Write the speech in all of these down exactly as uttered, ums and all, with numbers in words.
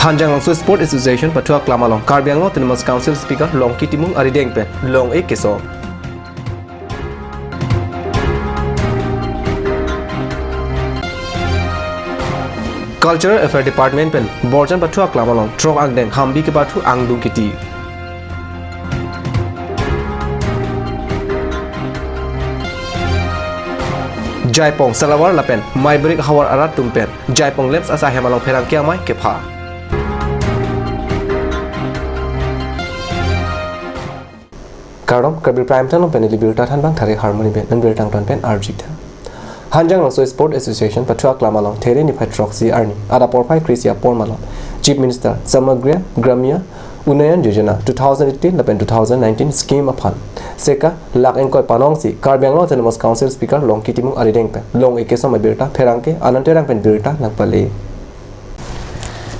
Hanjanglangso Sport Association pathu aklam along Karbi Anglong Autonomous Council Speaker Longki Timung arideng pen long-e keso. Cultural Affair Department pen Borjan pathu aklam along throk angdeng hambi kepathu angdung kiti. Jaipong, Salawar lapen Maiberik havar arat atum pen Jaipong Lamps asai hem along pherangke amei kepha. Kardom, Karbi Prime Time pen ili birta thanbang Thari Harmony pen, non birta angton pen arjitha. Hanjanglangso Sport Association pathu aklam along There niphai throksi arni adap porphai kre-isi apor malom Chief Minister Samagriya Gramya Unnayan Yojana two thousand eighteen lapen two thousand nineteen scheme aphan seka lakh ingkoi panongsi Karbi Anglong Autonomous Council Speaker Longki Timung arideng pen long-e keso amei birta pherangke Anand Terang pen birta nangpale.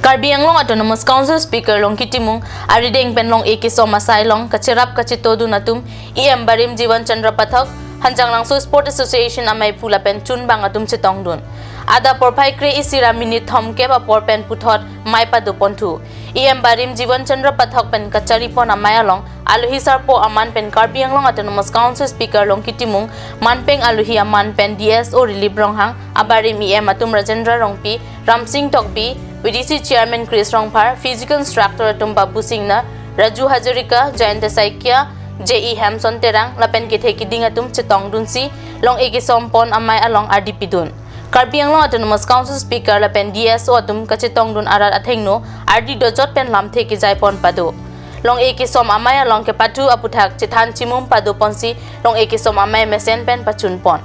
Karbi Anglong Autonomous Council Speaker Longki Timung arideng pen long-e keso asai along kacherap kachetongdun atum E M Barim Jiwan Chandra Pathak, Hanjanglangso Sport Association ameiphu lapen chunbang atum chetongdun. Adap porphai kre-isi ra minute thomkep apor pen puthot amei padoponthu. E M Barim Jiwan Chandra Pathak pen kacharipon amei along alohi sarpo aman pen Karbi Anglong Autonomous Council Speaker Longki Timung, manpeng alohi aman pen D S O Rilip Ronghang, abarim E M atum Rajendra Rongpi, Ramsing Tokbi, V D C Chairman Chris Rongphar, Physical Instructor atum Babu Singnar, Raju Hazarika, Jayanta Saikia, J E Hamson Terang lapen kethe kiding atum chetongdunsi long-e keso pon amei along ardi pidun. Karbi Anglong Autonomous Council Speaker lapen D S O atum kachetongdun arat athengno ardi dojot pen lamthe kejaipon pado. Long-e keso amei along kepathu aputhak chethan chimum padoponsi long-e keso amei mesen pen pachunpon.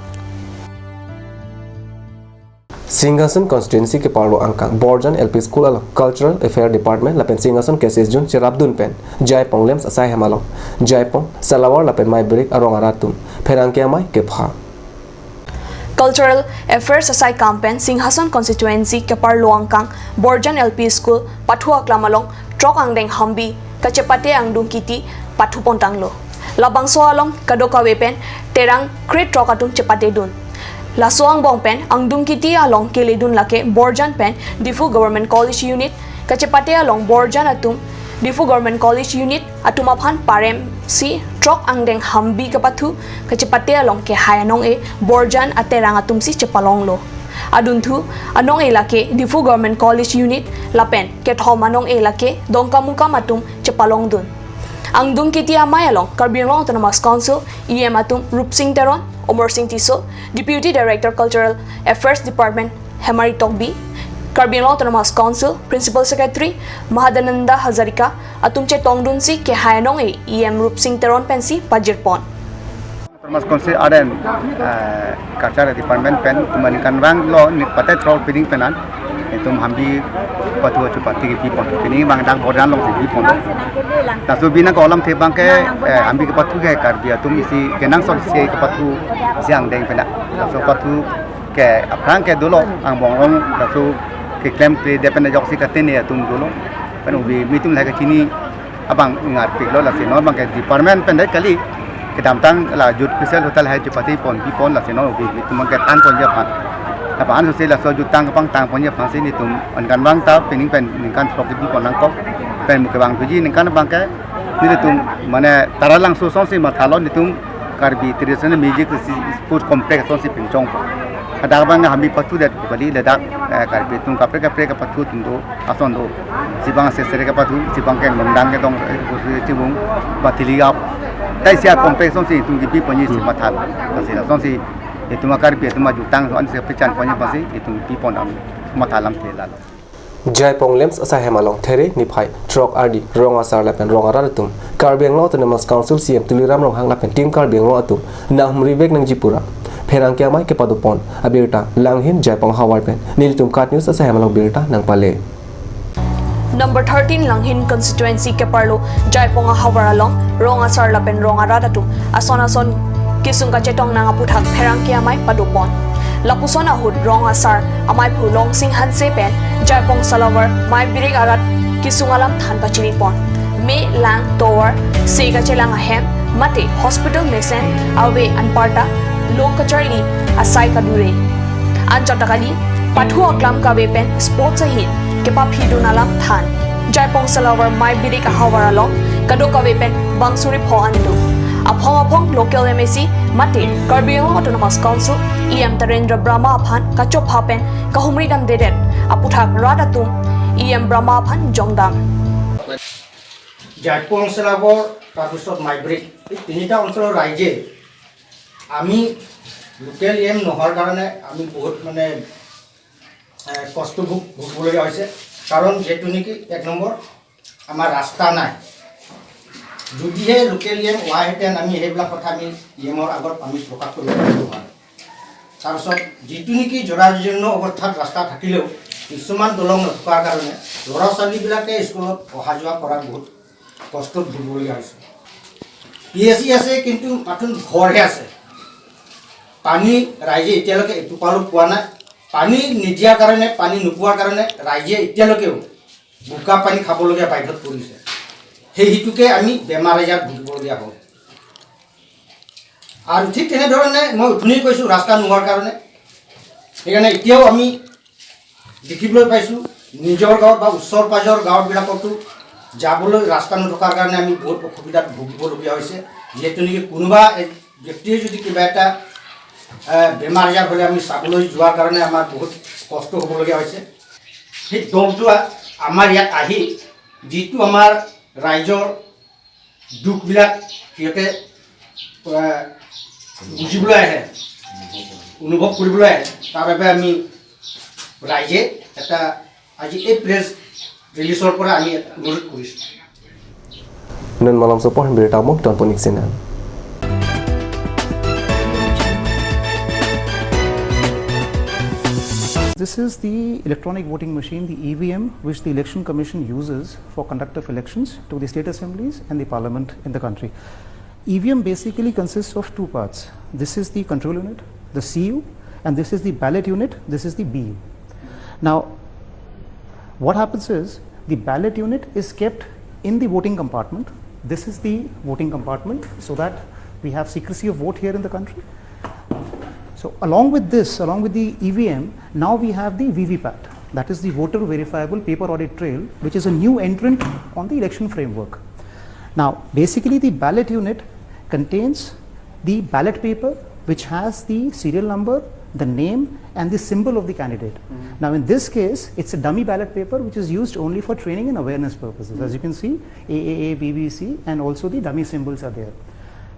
Singhason Constituency keparlo angkang Borjan L P School along Cultural Affair Department lapen Singhason K S S Jun cherapdun pen Jaipong Lamps asai hem along Jaipong, Salawar lapen Maiberik arong arat atum pherangke amei kepha. Cultural Affairs asai akam pen Singhason Constituency keparlo angkang Borjan L P School pathu aklam along throk angdeng hambi kachepate angdung kiti pathu pontanglo. Labangso along kadokave pen terang kre-throk atum chepatedun. Laso angbong pen angdung kiti along keledun lake Borjan pen Diphu Government College Unit kachepate along Borjan atum Diphu Government College Unit atum aphan paremsi throk angdeng hambi kepathu kachepate along kehai anong-e Borjan aterang atumsi chepalonglo. Adunthu anong-e lake Diphu Government College Unit lapen kethom anong-e lake Dongkamukam atum chepalongdun. Angdung kiti amei along Karbi Anglong Autonomous Council E M atum Rupsing Teron, Omor Sing Tisso, Deputy Director Cultural Affairs Department Hemari Tokbi, Karbi Anglong Autonomous Council Principal Secretary Mahadananda Hazarika atum chetongdunsi kehai anong-e E M Rupsing Teron pensi pajirpon. Autonomous Council aden, eh, Culture Department pen itum aningkanvang lo ni pate throk pining penan itum hambi pathu chepate kepipon. Pini abang dak Borjan alongsi pipon. Laso abinang ke alamthe abangke, eh, hambi kepathu ke Karbi atum isi kenangsot isi kepathu isi angdeng pena. Laso pathu ke aphrang ke dolo angbong along laso keklem kledetpen ajoksi katene atum dolo. Pen ubi mitum lahai kachini abang ingarpiklo, lasi non abangke department pen dei kali kedamtang la Youth Council hotel hai chepate pon pipon, lasi non ubi mitum abangke thanponji aphan. Aphan susi laso jutang kepangtangponji aphansi nelitum aningkanvang ta pining pen ningkan throk kepipon nangkok pen muke bang tuji ningkan abangke nelitum mane Taralangso asonsi mathalo nelitum Karbi Traditional Music Sport Complex asonsi pinchongpo. Hadak abang hambi pathudet pu kali, ladak, eh, Karbi atum kaprek kaprek kepathu atum do, ason do. Isi abang sesere kepathu, isi abangke Longdang kedong, eh, Chibung, Batili gap. Tei isi a-complex asonsi itum kepiponji si mathalo. Lasi asonsi itum a-Karbi atum ajutang asonsi pechan ponji aphansi itum kepipon alam matha alamthe lalo. Jaipong Lamps asai hem along There niphai throk ardi rong asar lapen rong arat atum Karbi Anglong Autonomous Council C M Tuliram Ronghang lapen Team Karbi Anglong atum nanghumrivek nangji pura pherangke amei kepadopon abirta Langhin Jaipong ahavar pen nelitum KAT News asai hem along birta nangpale. Number thirteen Langhin Constituency keparlo Jaipong ahavar along rong asar lapen rong arat atum ason ason kesung kachetong nang aputhak pherangke amei padopon. Lapuson ahut rong asar ameiphu Longsing Hanse pen Jaipong Salawar Maiberik arat kesung alam than pachinipon. Me, lang, tovar, se kachelang ahem, mate hospital mesen ave anparta lo kacharli asai kadure. Anchot ta kali, pathu aklam kave pen sports ahin kepaphidun alam than. Jaipong Salavar Maibirik ahavar along kadokave pen bang suri pho an do. Aphong aphong local M A C mate Karbi Anglong Autonomous Council E M Tarendra Brahma aphan kachopha pen kahumri damdedet aputhak rat atum E M Brahma aphan jongdam. জাইপং চেলাবৰ তাৰপিছত মাইব্ৰিক, এই তিনিটা অঞ্চলৰ ৰাইজে আমি local E M নোহোৱাৰ কাৰণে আমি বহুত মানে এ, কষ্ট ভোগ ভুগিবলগীয়া হৈছে। কাৰণ যিহেতু নেকি এক নম্বৰ আমাৰ ৰাস্তা নাই। যদিহে লোকেল ই এম হোৱাহেঁতেন আমি সেইবিলাক কথা আমি ই এমৰ আগত আমি প্ৰকাশ কৰিব পাৰিলোঁ হয়। তাৰপিছত যিটো নেকি জৰাজীৰ্ণ অৱস্থাত ৰাস্তা থাকিলেও কিছুমান দলং নথকাৰ কাৰণে ল'ৰা ছোৱালীবিলাকে স্কুলত অহা যোৱা কৰাত বহুত কষ্ট ভুগিবলগীয়া হৈছে। পি এইচ ই আছে, কিন্তু মাথোন ঘৰহে আছে। পানী ৰাইজে এতিয়ালৈকে এটোপালো পোৱা নাই। পানী নিদিয়াৰ কাৰণে, পানী নোপোৱাৰ কাৰণে ৰাইজে এতিয়ালৈকেও বোকা পানী খাবলগীয়া বাধ্যত পৰিছে। সেই হেতুকে আমি বেমাৰ আজাৰ ভুগিবলগীয়া হ'ল। আৰু ঠিক তেনেধৰণে মই উঠনি কৈছোঁ ৰাস্তা নোহোৱাৰ কাৰণে, সেইকাৰণে এতিয়াও আমি দেখিবলৈ পাইছোঁ, নিজৰ গাঁৱত বা ওচৰ পাজৰ গাঁৱবিলাকতো যাবলৈ ৰাস্তা নথকাৰ কাৰণে আমি বহুত অসুবিধাত ভুগিবলগীয়া হৈছে। যিহেতু নেকি কোনোবা এক ব্যক্তিয়ে যদি কিবা এটা এ, বেমাৰ আজাৰ হ'লে আমি চাবলৈ যোৱাৰ কাৰণে আমাৰ বহুত কষ্ট হ'বলগীয়া হৈছে। সেই দলটো আ- আমাৰ ইয়াত আহি যিটো আমাৰ ৰাইজৰ দুখবিলাক সিহঁতে এ, বুজিবলৈ আহে, অনুভৱ কৰিবলৈ আহে, তাৰ বাবে আমি ৰাইজে এটা আজি এই প্ৰেছ ৰিলিজৰ পৰা আমি এটা অনুৰোধ কৰিছোঁ। Nen malam sopo hembiri tamok don ponik sinan. This is the electronic voting machine, the E V M, which the Election Commission uses for conduct of elections to the state assemblies and the parliament in the country. E V M basically consists of two parts. This is the control unit, the C U, and this is the ballot unit, this is the B U. Now, what happens is the ballot unit is kept in the voting compartment. This is the voting compartment so that we have secrecy of vote here in the country. So along with this, along with the E V M, now we have the V V pat, that is the voter verifiable paper audit trail, which is a new entrant on the election framework. Now, basically the ballot unit contains the ballot paper which has the serial number, the name and the symbol of the candidate. Now in this case, it's a dummy ballot paper which is used only for training and awareness purposes. As you can see, A A A, B B C and also the dummy symbols are there.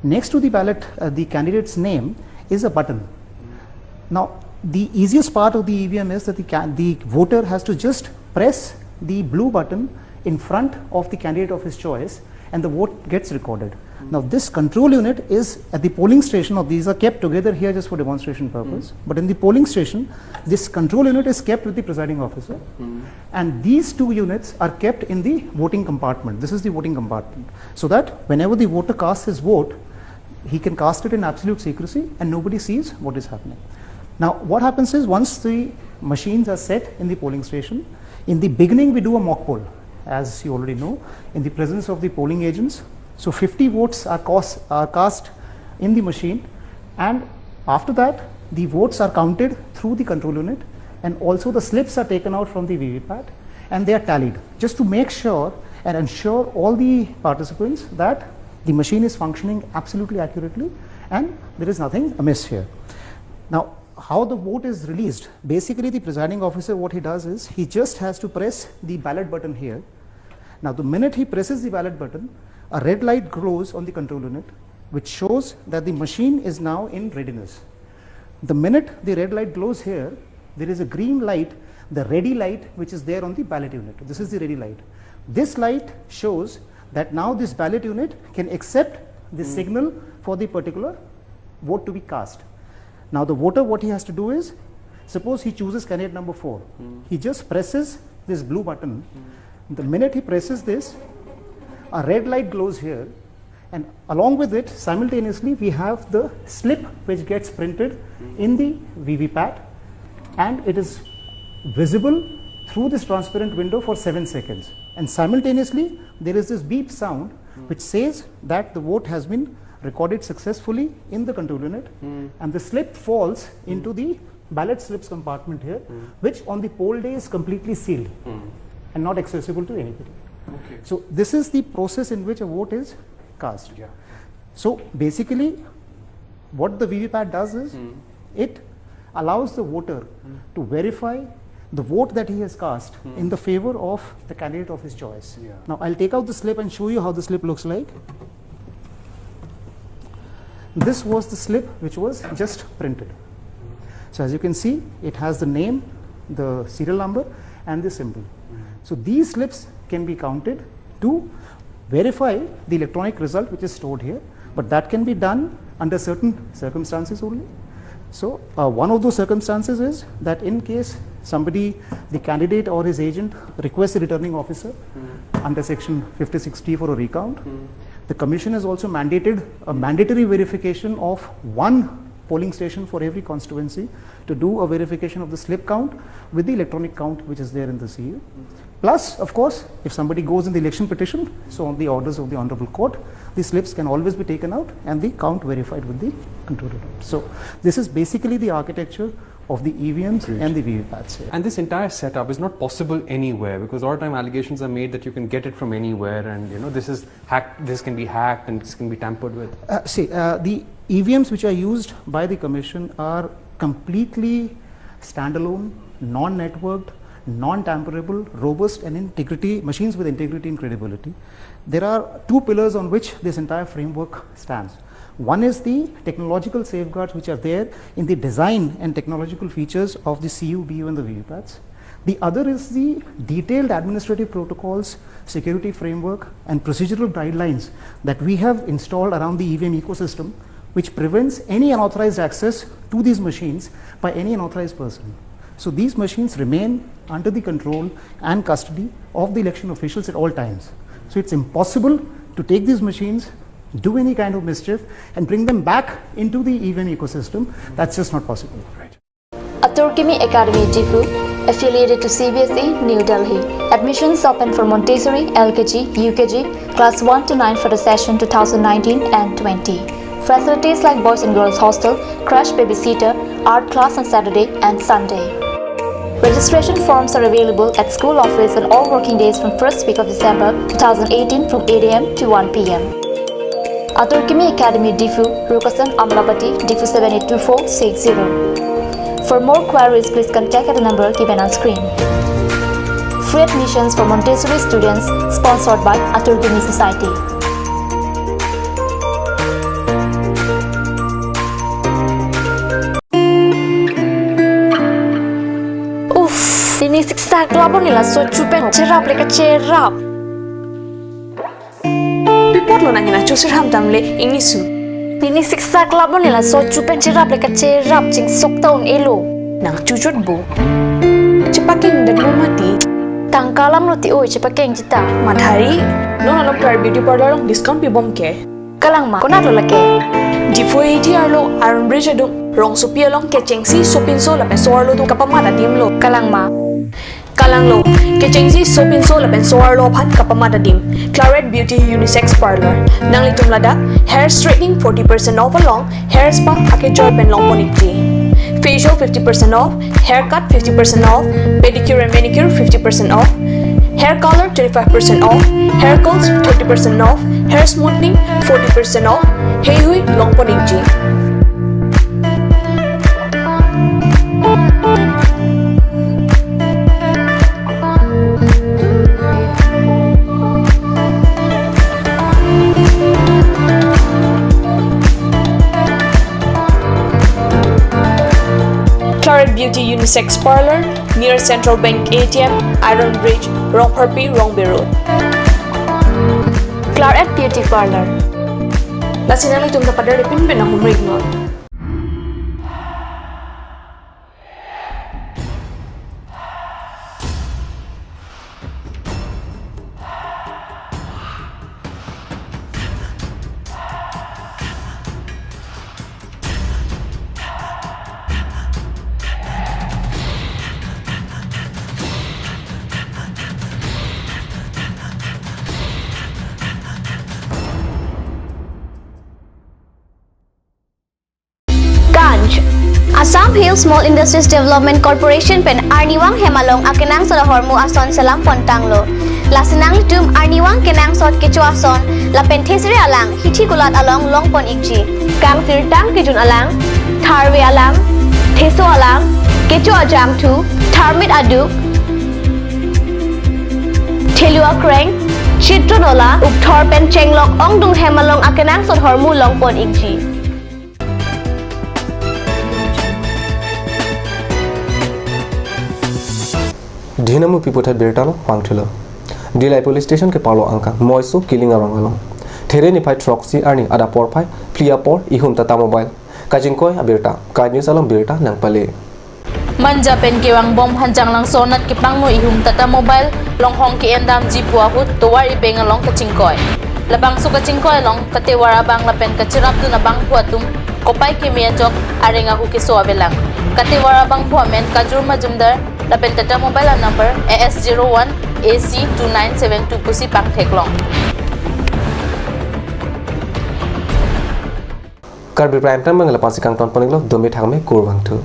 Next to the ballot, uh, the candidate's name is a button. Now, the easiest part of the E V M is that the, ca- the voter has to just press the blue button in front of the candidate of his choice and the vote gets recorded. Now, this control unit is at the polling station, or these are kept together here just for demonstration purpose. But in the polling station, this control unit is kept with the presiding officer, and these two units are kept in the voting compartment. This is the voting compartment, so that whenever the voter casts his vote, he can cast it in absolute secrecy and nobody sees what is happening. Now, what happens is once the machines are set in the polling station, in the beginning we do a mock poll, as you already know, in the presence of the polling agents. So fifty votes are cast, are cast in the machine, and after that, the votes are counted through the control unit, and also the slips are taken out from the V V pat and they are tallied, just to make sure and ensure all the participants that the machine is functioning absolutely accurately and there is nothing amiss here. Now, how the vote is released, basically the presiding officer, what he does is he just has to press the ballot button here. Now, the minute he presses the ballot button, a red light glows on the control unit, which shows that the machine is now in readiness. The minute the red light glows here, there is a green light, the ready light, which is there on the ballot unit. This is the ready light. This light shows that now this ballot unit can accept the signal for the particular vote to be cast. Now, the voter, what he has to do is, suppose he chooses candidate number four. He just presses this blue button. The minute he presses this, a red light glows here, and along with it, simultaneously, we have the slip which gets printed in the V V pat, and it is visible through this transparent window for seven seconds. And simultaneously, there is this beep sound which says that the vote has been recorded successfully in the control unit, and the slip falls into the ballot slips compartment here, which on the poll day is completely sealed and not accessible to anybody. Okay. So this is the process in which a vote is cast. Yeah. So basically, what the V V pat does is it allows the voter to verify the vote that he has cast in the favor of the candidate of his choice. Yeah. Now, I'll take out the slip and show you how the slip looks like. This was the slip which was just printed. So, as you can see, it has the name, the serial number, and the symbol. So, these slips can be counted to verify the electronic result which is stored here, but that can be done under certain circumstances only. So, uh, one of those circumstances is that in case somebody, the candidate or his agent, requests the returning officer under section fifty-six T for a recount, the commission has also mandated a mandatory verification of one polling station for every constituency to do a verification of the slip count with the electronic count which is there in the C U. Plus, of course, if somebody goes in the election petition, so on the orders of the Honorable Court, the slips can always be taken out and the count verified with the control unit. So, this is basically the architecture of the E V Ms and the V V pats here. And this entire setup is not possible anywhere, because a lot of time allegations are made that you can get it from anywhere, and you know this is hacked, this can be hacked, and this can be tampered with. Uh, see, uh, the E V Ms which are used by the commission are completely standalone, non-networked, non-tamperable, robust and integrity, machines with integrity and credibility. There are two pillars on which this entire framework stands. One is the technological safeguards which are there in the design and technological features of the C U, B U and the V V pats. The other is the detailed administrative protocols, security framework and procedural guidelines that we have installed around the E V M ecosystem, which prevents any unauthorized access to these machines by any unauthorized person. So these machines remain under the control and custody of the election officials at all times. So it's impossible to take these machines, do any kind of mischief, and bring them back into the E V M ecosystem. That's just not possible. Atur Kimi Academy Diphu, affiliated to C B S E, New Delhi. Admissions open for Montessori, L K G, U K G, class one to nine for the session two thousand nineteen and twenty. Facilities like boys and girls hostel, crash babysitter, art class on Saturday and Sunday. Registration forms are available at school office on all working days from first week of December two thousand eighteen from eight A M to one P M. Atur Kimi Academy Diphu, Rukasan Amlapati, Diphu seven eight two four six zero. For more queries, please contact at the number given on screen. Free admissions for Montessori students, sponsored by Atur Kimi Society. Uff, pini siksak labo nila so chupen cherap le kacherap. Pi apotlo nang hena chusir ham tam le ingni su. Pini siksak labo nila so chupen cherap le kacherap chingsok ta un-elo. Nang chuchot bo. Chepakeng dat mo mati. Tangka alam lo ti oi chepakeng chita. Mathari, non along Clarette Beauty Parlour along discount pibom ke. Kalang ma, konat lo lake? Diphu A T arlo Iron Bridge adung rongsopi along kechengsi sopinso lapen so-arlo atum kapamat adim lo. Kalang ma? Kalang lo, kechengsi sopinso lapen so-arlo aphan kapamat adim. Clarette Beauty Unisex Parlour. Nanglitum ladak hair straightening forty percent off along hair spa akejoy pen longpon ikji. Facial fifty percent off, haircut fifty percent off, pedicure and manicure fifty percent off, hair color twenty-five percent off, hair curls thirty percent off, hair smoothing forty percent off, heihui longpon ikji. Clarette Beauty Unisex Parlour, near Central Bank A T M, Iron Bridge, Rongpharpi, Rongbe Road. Clarette Beauty Parlour. Lasi nanglitum ta pader de pinpin ahumrik non. Assam Hill Small Industries Development Corporation pen arnivang hem along akenangsot ahormu ason selam pon tanglo. Lasi nanglitum arnivang kenangsot kecho ason lapen thesere alang hithi kulat along long pon ikji. Kangsirtang kejun alang, tharve alang, theso alang, kecho ajangthu, tharmit aduk, thelu akreng, chitro nola, ukthor pen chenglok ongdung hem along akenangsot ahormu long pon ikji. Dhinam pi puthot birta lo vangthulo. Dillai Police Station ke palo angkang Moiso Killing arong along There niphai throksi arni adap porphai phli apor ihum Tata Mobile kachingkoi abirta Kai News along birta nangpale. Manja pen kevang bom hanjang langso anat kepangno ihum Tata Mobile longhong ke-endamji pu ahut tovar ibeng along kachingkoi. Labangso kachingkoi along katevar abang lapen kacherapdun abangphu atum kopai keme ajok areng ahu keso avelang. Katevar abangphu amen Kajur Majumdar lapen Tata Mobile a number A S zero one A C two nine seven two pusi pangtheklong. Karbi Prime Time abang la-ansi kangton pon iklo, dome thangme, kurvangthu.